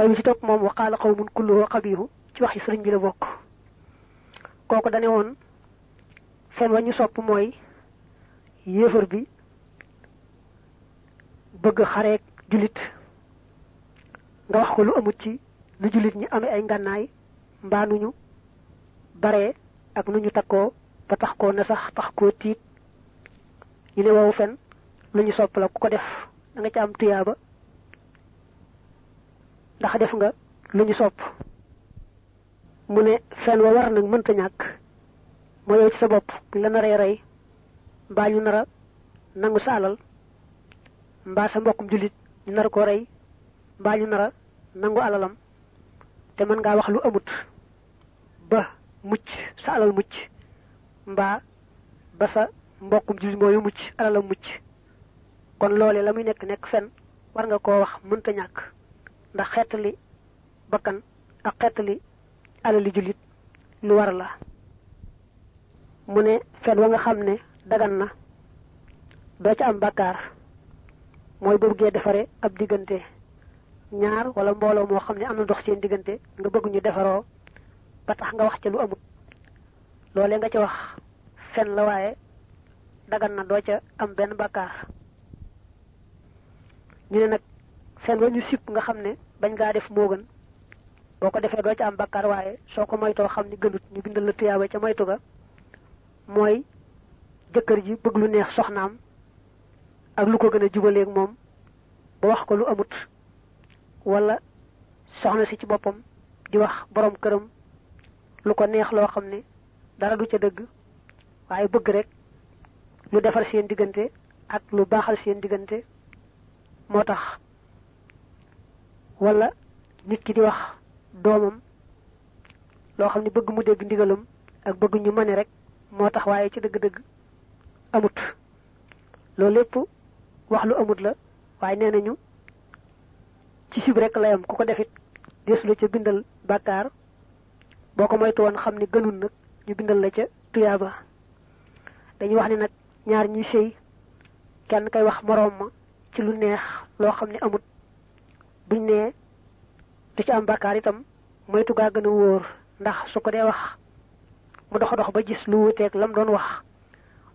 way mi ci topp moom wa qaala qawmun kulluhu qabihu ci wax yi sëriñ bi la bokk. kooku dane woon fen wa ñu sopp mooy yéefar bi bëgg xareek jullit nga wax ko lu amut ci lu jullit ñi amee ay ngànnaay mbaa nu ñu baree ak nu ñu takkoo ba tax koo na sax tax koo tiit ñu ne woowu fen lu ñu sopp la ku ko def da nga ci am tuyaaba ndax def nga lu ñu sopp. mu ne fen wa war nag mënta ñàkk moo yow ci sa bopp buñ la naree rey mbaa ñu nara nangu sa alal mbaa sa mbokkum jullit ñu nar ko rey mbaa ñu nara nangu alalam te mën ngaa wax lu amut ba mucc sa alal mucc mbaa ba sa mbokkum jullit mooyu mucc alalam mucc kon loolee la muy nekk fen war nga koo wax mënta ñàkk ndax xeetali bakkan ak xeetali alali jullit lu war la. mu ne fen wa nga xam ne dagan na doo ca am bàkkaar mooy bu bëggee defare ab diggante ñaar wala mbooloo moo xam ne am na dox seen diggante nga bëgg ñu defaroo ba tax nga wax ca lu amut loolee nga ca wax fen la waaye dagan na doo ca am benn bàkkaar. ñu ne nag fen wa ñu sipp nga xam ne bañ ngaa def moo gën boo ko defee doo ca am bàkkaar waaye soo ko moytoo xam ni gënut ñu bindal la tuyaaba ca moytu ga mooy jëkkër ji bëgg lu neex soxnaam ak lu ko gën a jubaleeg moom ba wax ko lu amut wala soxna si ci boppam di wax borom këram lu ko neex loo xam ne dara du ca dëgg waaye bëgg rek lu defar seen diggante ak lu baaxal seen diggante moo tax wala nit ki di wax doomam loo xam ne bëgg mu dégg ndigalam ak bëgg ñu mane rek moo tax waaye ci dëgg-dëgg amut loolu lépp wax lu amut la waaye nee nañu ci sib rek lay am ku ko defit des la ca bindal bàkkaar boo ko moytu woon xam ne gënul nag ñu bindal la ca tuyaaba. dañuy wax ne nag ñaar ñi sëy kenn kay wax moroom ma ci lu neex loo xam ne amut buñ nee du ci am bàkkaar itam moytu gaa gën a wóor ndax su ko dee wax mu dox ba gis lu wuteeg lam doon wax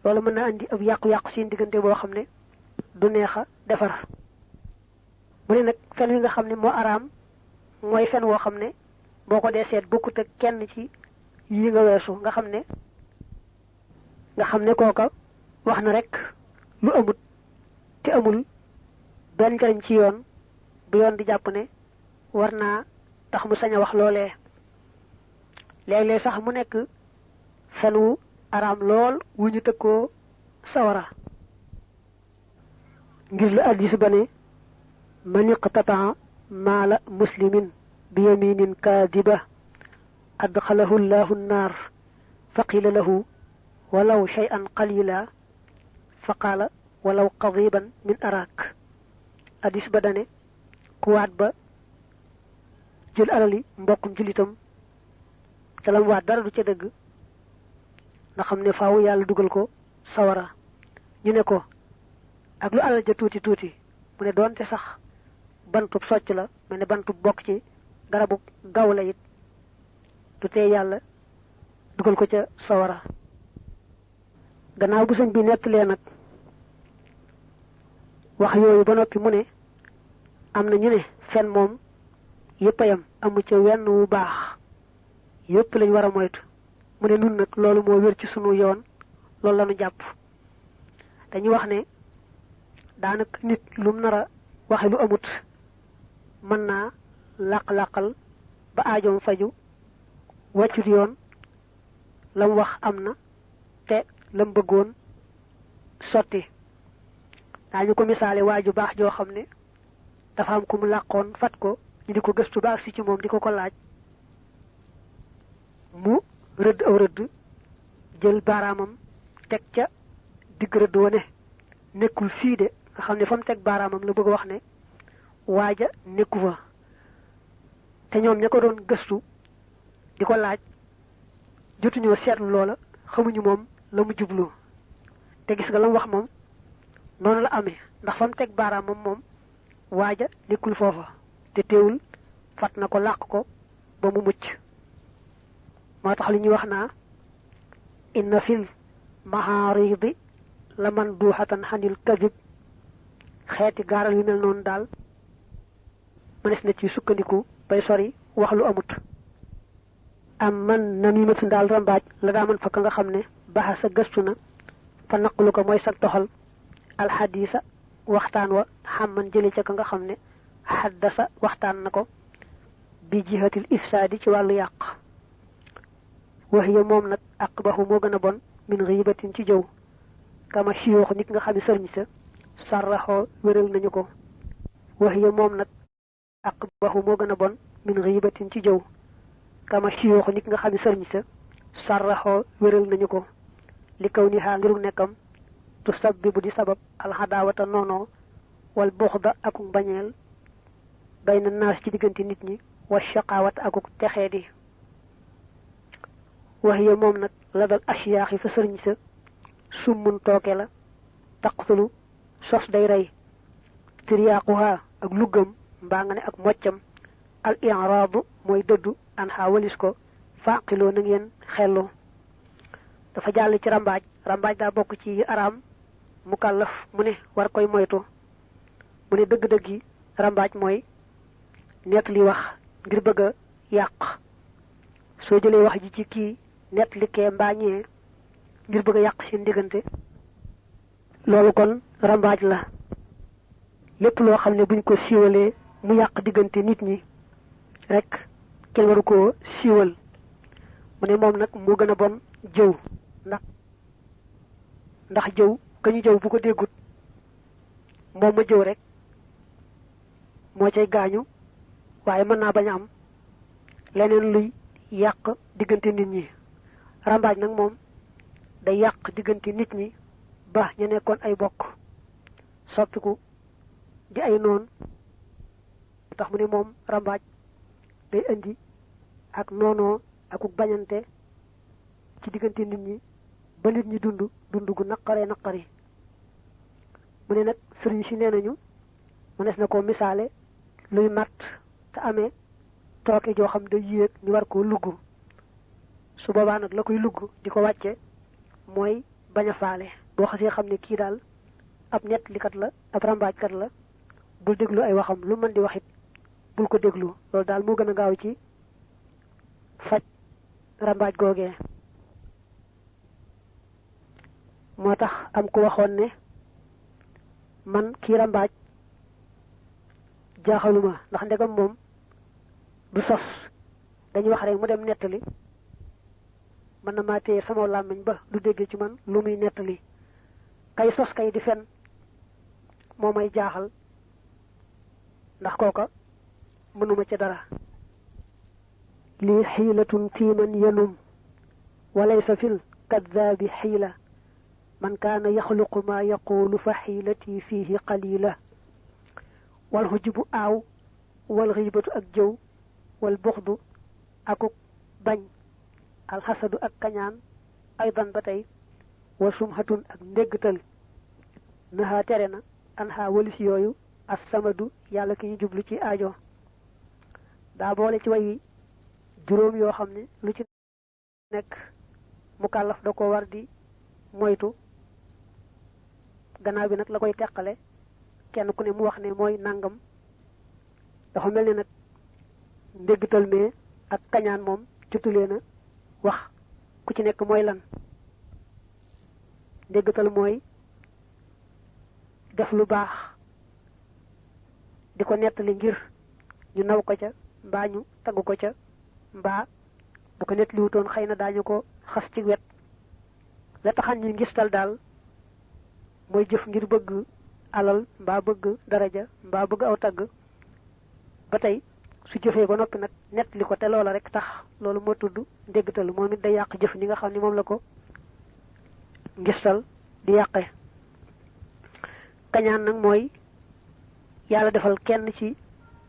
loolu mën na andi ab yàqu-yàqu seen diggante boo xam ne du neex a defar. mu ne nag fen wi nga xam ne moo araam mooy fen woo xam ne boo ko dee seet bokkut ak kenn ci yi nga weesu nga xam ne kooka wax na rek lu amut te amul benn njariñ ci yoon bu yoon di jàpp ne war naa tax mu sañ a wax loolee. léeg-léeg sax mu nekk fen wu araam lool wu ñu tëkkoo sawara ngir la addis ba ne man iqtataa maala muslimin bi yaminin kaadiba adxalahu llahu nnaar fa qila lahu walaw shay'an qalila fa qaala walaw qadiban min arak. addis ba dane ku waat ba jël alali mbokkum jullitam te lam waat dara du ca dëgg nga xam ne faaw yàlla dugal ko sawara. ñu ne ko ak lu alal ja tuuti tuuti mu ne doonte sax bantub socc la mel ne bantub bokk ci garabu gaw la it du tee yàlla dugal ko ca sawara. gannaaw bu sëñ bi nettalee nag wax yooyu ba noppi mu ne am na ñu ne fen moom yépp a yam amu ca wenn wu baax yépp lañ war a moytu. mu ne nun nag loolu moo wér ci sunu yoon loolu la ñu jàpp. dañuy wax ne daanaka nit lum nar a waxe lu amut mën naa làq-làqal ba aajoom faju wàccut yoon lam wax am na te lam bëggoon sotti. daañu ko misaale waaju baax joo xam ne dafa am ku mu làqoon fat ko ñu di ko gëstu ba agsi ci moom di ko laaj mu rëdd aw rëdd jël baaraamam teg ca digg rëdd wane nekkul fii de nga xam ne fa mu teg baaraamam la bëgg a wax ne waaja nekku fa te ñoom ña ko doon gëstu di ko laaj jotuñoo seetlu loola xamuñu moom la mu jublu te gis nga la mu wax moom noonu la amee ndax fa mu teg baaraamam moom waaja nekkul foofa te teewul fat na ko làq ko ba mu mucc moo tax li ñuy wax naa inna fil maharidi la man duuxatan xanil kadib xeeti gaaral yu mel noonu daal mënees na ci sukkandiku bay sori wax lu amut am man namimatu daal rambaaj la daa mën fa ka nga xam ne baxa sa gëstu na fa naqlu ko mooy sa toxal alxadisa waxtaan wa xam man jële ca ka nga xam ne xaddasa waxtaan na ko bi jihatil ifsaadi ci wàllu yàq wax ya moom nag aqbahu moo gën a bon min ghibatin ci jëw kama siyoox nit nga xam ne sëriñ sa sarraxoo wéral nañu ko wax ya moom nag aqbahu moo gën a bon min ghibatin ci jëw kama siyoox nit nga xam ne sëriñ sa sarraxoo wéral nañu ko li kaw ni xaa ngiru nekkam tu sabbibu di sabab alxadaawata noonoo wal buxda akuk bañeel bayna naas ci diggante nit ñi wa shaqaawata akuk texee di wax ya moom nag la dal asiyaax yi fa sëriñ sa summun tooke la taqtulu sos day rey tiryaaquha ak luggam mbaa nga ne ak moccam al i'raadu mooy dëddu an xaa walis ko faqiloo na ngeen xelloo dafa jàll ci rambaaj rambaaj daa bokk ci araam mukallaf mu ne war koy moytu mu ne dëgg-dëgg yi rambaaj mooy nett li wax ngir bëgg a yàq soo jëlee wax ji ci kii nett li kee mbaañee ngir bëgg a yàq seen diggante loolu kon rambaaj la lépp loo xam ne buñ ko siiwalee mu yàq diggante nit ñi rek kenn waru koo siiwal mu ne moom nag moo gën a bon jëw ndax jëw ka ñu jëw bu ko déggut moom ma jëw rek moo cay gaañu waaye mën naa bañ a am leneen luy yàq diggante nit ñi rambaaj nag moom day yàq diggante nit ñi ba ñu nekkoon ay bokk soppiku di ay noon tax mu ne moom rambaaj day indi ak noonoo akuk bañante ci diggante nit ñi ba nit ñi dund gu naqaree naqari mu ne nag sëriñ si nee nañu mënees na koo misaale luy matt te amee tooke joo xam day yéeg ñu war koo lugg su boobaa nag la koy lugg di ko wàcce mooy bañ a faale boo xasee xam ne kii daal ab ñett likat la ab rambaajkat la bul déglu ay waxam lu mën di waxit bul ko déglu loolu daal moo gën a gaaw ci faj rambaaj googee moo tax am ku waxoon ne man kii rambaaj jaaxaluma ndax ndegam moom du sos dañuy wax rek mu dem nettali mën na maa téye sama làmmiñ ba du dégg ci man lu muy nettali kay sos kay di fen moo may jaaxal ndax kooka mënuma ca dara lii xiilatun fii man yanum walaysa fil kadaabi xiila man kaana yaxluqu maa yaquulu fa xiilati fiihi qalila wal xujubu aaw wal xiibatu ak jëw wal buxdu akuk bañ alxasadu ak kañaan aydan ba tey wa sumhatun ak ndéggtal naxaa tere na an xaa walis yooyu as samadu yàlla ki ñu jublu ci aajo daa boole ci wayi juróom yoo xam ne lu ci nekk mukallaf da ko war di moytu gannaaw bi nag la koy teqale kenn ku ne mu wax ne mooy nangam dafa mel ne nag ndéggtal mee ak kañaan moom jotulee na wax ku ci nekk mooy lan ndéggtal mooy def lu baax di ko nettali ngir ñu naw ko ca mbaa ñu tagg ko ca mbaa bu ko nettali wutoon xëy na daañu ko xas ci wet la taxan ñu ngistal daal mooy jëf ngir bëgg alal mbaa bëgg daraja mbaa bëgg aw tagg ba tey su jëfee ba noppi nag nettali ko te loola rek tax loolu moo tudd ndéggtal moom it day yàq jëf ni nga xam ni moom la ko ngistal di yàqe kañaan nag mooy yàlla defal kenn ci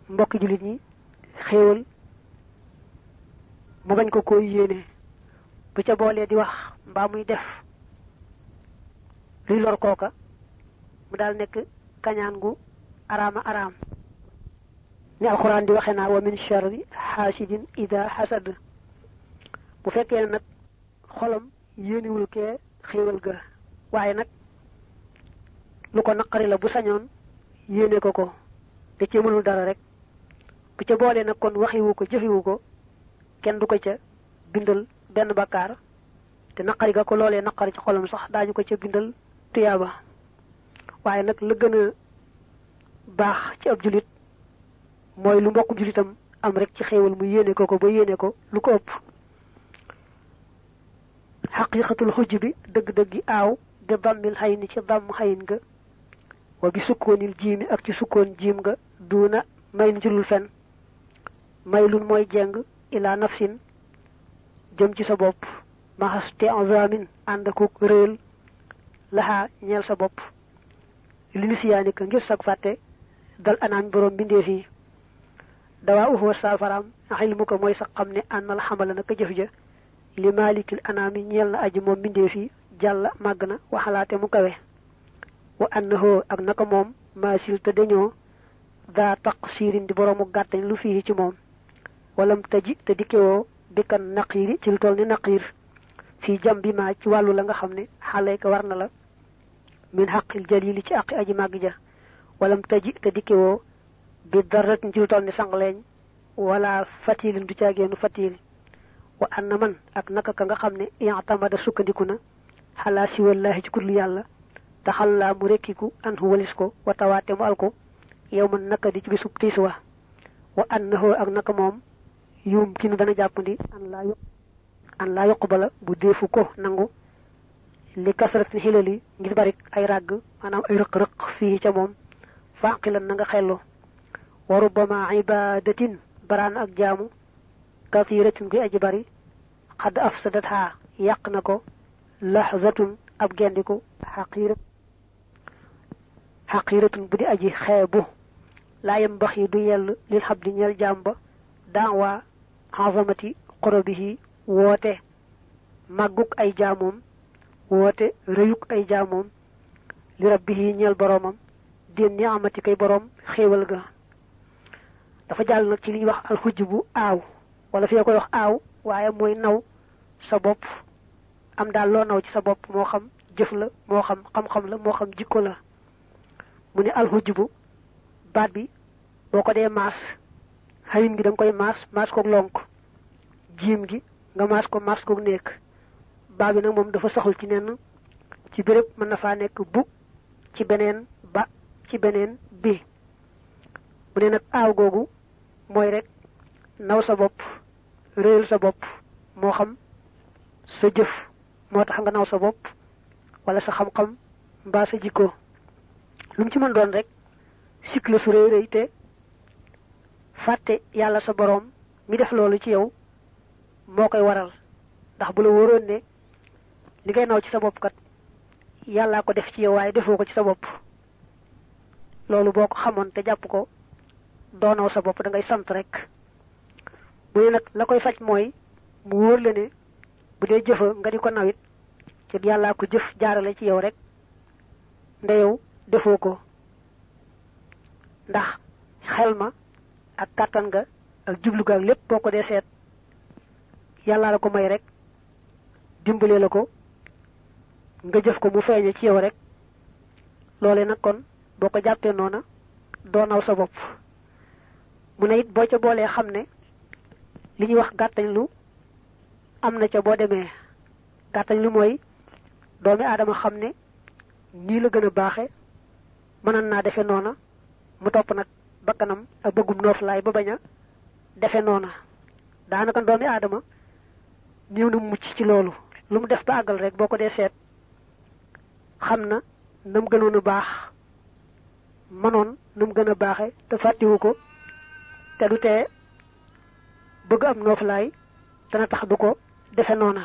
mbokki jullit ñi xéewal mu bañ ko koy yéene bu ca boolee di wax mbaa muy def luy lor kooka mu daal nekk kañaan gu araama araam ni alquran di waxe naa wa min sharri hasidin ida hasad bu fekkee nag xolam yéeniwul kee xéewal ga waaye nag lu ko naqari la bu sañoon yéene ko te ci mënul dara rek bu ca boolee nag kon waxiwu ko jëfiwu ko kenn du ko ca bindal benn bakkaar te naqari ga ko loolee naqari ci xolam sax daañu ko ca bindal tuyaaba waaye nag la gën a baax ci ab julit mooy lu mbokk julitam am rek ci xéewal mu yéene ko ba yéene ko lu ko ëpp xaqiqatul xujj bi dëgg-dëggi aaw bi dammil xayin ci damm xayin ga wa bi sukkoonil jiimi ak ci sukkoon jiim nga duuna may n julul fen maylun mooy jeng ila nafsin jëm ci sa bopp maxas te enzamin ànd akuk réel laxaa ñeel sa bopp li nisiyaanika ngir sag fàtte dal anaan borom bindeef yi dawaa uxuwa saafaraam xilmu ko mooy sax xam ne ànnal xamala naka jëf ja li maalikil anaami ñeel na aji moom bindeef yi jàlla màgg na waxalaate mu kawe wa annahu ak naka moom maasil te dañoo daa taqsiirin di boroomu gàttañ lu fii ci moom walam taji te dikkewoo bikkan naqiiri ci lu toll ni naqiir fii jam bi maa ci wàllu la nga xam ne xale ka war na la min xaqil jalili ci àqi aji màgg ja walam taji te dikkewoo bi dara ci lu toll ni sangleeñ wala fatilin du caageenu fatil wa anna man ak naka ka nga xam ne i'tamada sukkandiku na xalaa si wallaahi ci kullu yàlla taxallaa mu rekkiku an walis ko wa tawaate mu al ko yow man naka di ci bisub tiis wa annahu ak naka moom yum ki nu dana jàppandi an laa yuqbala bu deefu ko nangu li kasratin xilali ngir barik ay ràgg maanaam ay rëq-rëq fii ca moom faaqilan na nga xellu wa rubbama ibadatin baraan ak jaamu kathiratin guy aji bari xadd afsadatha yàq na ko lahzatun ab gendiku xaqiratun bu di aji xeebu laa yam bax yi du yell lil xabdi ñeel jaam ba daawa azamati qurabihi woote màgguk ay jaamoom woote rëyuk ay jaamoom li rabbihi ñeel boroomam den ni'amati kay boroom xéewal ga dafa jàll nag ci li ñuy wax alxujj bu aaw wala fi koy wax aaw waaye mooy naw sa bopp am daal loo naw ci sa bopp moo xam jëf la moo xam xam-xam la moo xam jikko la mu ne alxujj bu baat bi boo ko dee maas xayin gi da nga koy maas koog lonk jiim gi nga maas koog nekk baa bi nag moom dafa saxul ci nenn ci béréb mën na faa nekk bu ci beneen ba ci beneen bi mu ne nag aaw googu mooy rek naw sa bopp réyal sa bopp moo xam sa jëf moo tax nga naw sa bopp wala sa xam-xam mbaa sa jikko lu mu ci mën doon rek sikk la su réy réy te fàtte yàlla sa boroom mi def loolu ci yow moo koy waral ndax bu la wóoroon ne li ngay naw ci sa bopp kat yàllaa ko def ci yow waaye defoo ko ci sa bopp loolu boo ko xamoon te jàpp ko doo naw sa bopp da ngay sant rek mu ne nag la koy faj mooy mu wóor la ne bu dee jëfa nga di ko nawit ci yàllaa ko jëf jaarale ci yow rek nda yow defoo ko ndax xel ma ak kàttan nga ak jublu ga ak lépp boo ko dee seet yàllaa la ko may rek dimbale la ko nga jëf ko mu feeñe ci yow rek loole nag kon boo ko jàppee noona doo naw sa bopp mu ne it boo ca boolee xam ne li ñuy wax gàttañ lu am na ca boo demee gàttañ lu mooy doomi aadama xam ne nii la gën a baaxe mënoon naa defe noona mu topp nag bakkanam ak bëggum nooflaay ba bañ a defe noona daanaka doomi aadama ñëw na mucc ci loolu lu mu def ba àggal rek boo ko dee seet xam na na mu gënoon a baax mënoon na mu gën a baaxe te fàttiwu ko te du tee bëgg am nooflaay dana tax du ko defe noona